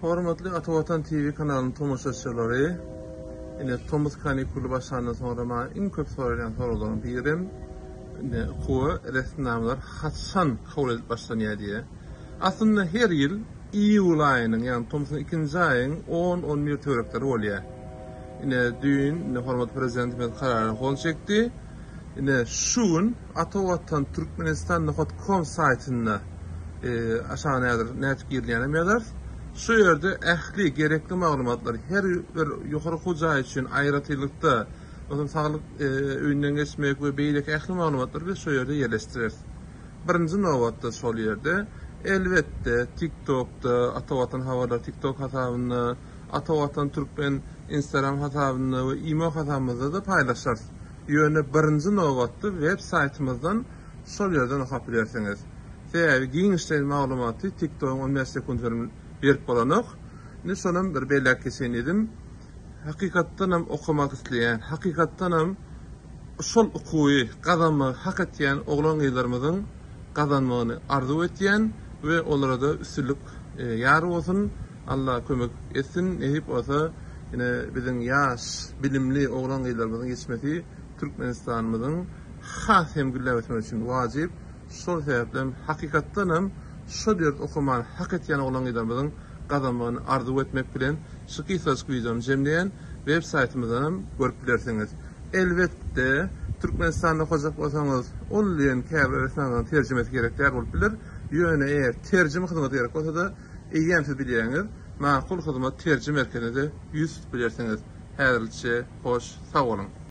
Hormatly Ata Watan TV kanalynyň tomaşaçylary, ine tomus kanikuly başlandan soňra maňa iň köp soralýan soraglaryň birem ine okuwa resminamalar haçan kabul edilip başlanýar diýe. Aslynda her ýyl iýul aýynyň, ýagny tomsuň ikinji aýyň on-on bir töwerekleri bolýar. Ine düýn ine hormatly Prezidentimiz karara gol çekdi. Ine şu gün Ata Watan Türkmenistan nokat kom saýtynda aşagyna häzir nädip girilýäninem ýazarys. Şu ýerde ähli gerekli maglumatlar her bir ýokary okuw jaýy üçin aýratynlykda, onsoň saglyk öýünden geçmek we beýleki ähli maglumatlary biz şu ýerde ýerleşdireris. Birinji nobatda şol ýerde, elbetde, TikTokda, Ata Watan habarlary TikTok hasabynda, Ata Watan Türkmen Instagram hasabynda we imo hasabymyzda-da paýlaşarys. Ýöne birinji nobatda web saýtymyzdan şol ýerden okap bilersiňiz. Sebäbi giňişleýin maglumaty TikTogyň 15 sekunt berip bolanok. Indi şonam bir belläp geçeýin diýdim. Hakykatdanam okamak isleýän, hakykatdanam şol okuwy gazanmagy hak etýän oglan-gyzlarymyzyň gazanmagyny arzuw etýän we olara-da üstünlik ýar bolsun. Allah kömek etsin nesip bolsa ine biziň ýaş bilimli oglan gyzlarymyzyň ýetişmesi Türkmenistanymyzyň has hem gülläp ösmegi üçin wajyp şol sebäplem hakykatdanam şol ýerde okamany hak etýän oglan gyzlarymyzyň gazanmagyny arzuw etmek bilen şu gysgajyk wideony jemleýän web saýtymyzdanam görüp bilersiňiz elbetde Türkmenistanda okajak bolsaňyz ol diýen käbir resminamalaryň terjimesi gerek däl bolup biler ýöne eger terjime hyzmaty gerek bolsada Eýýäm siz bilýäňiz, Makul Hyzmat terji merkezine-de ýüz tutup bilersiňiz. Häzirlikçe hoş, sag boluň!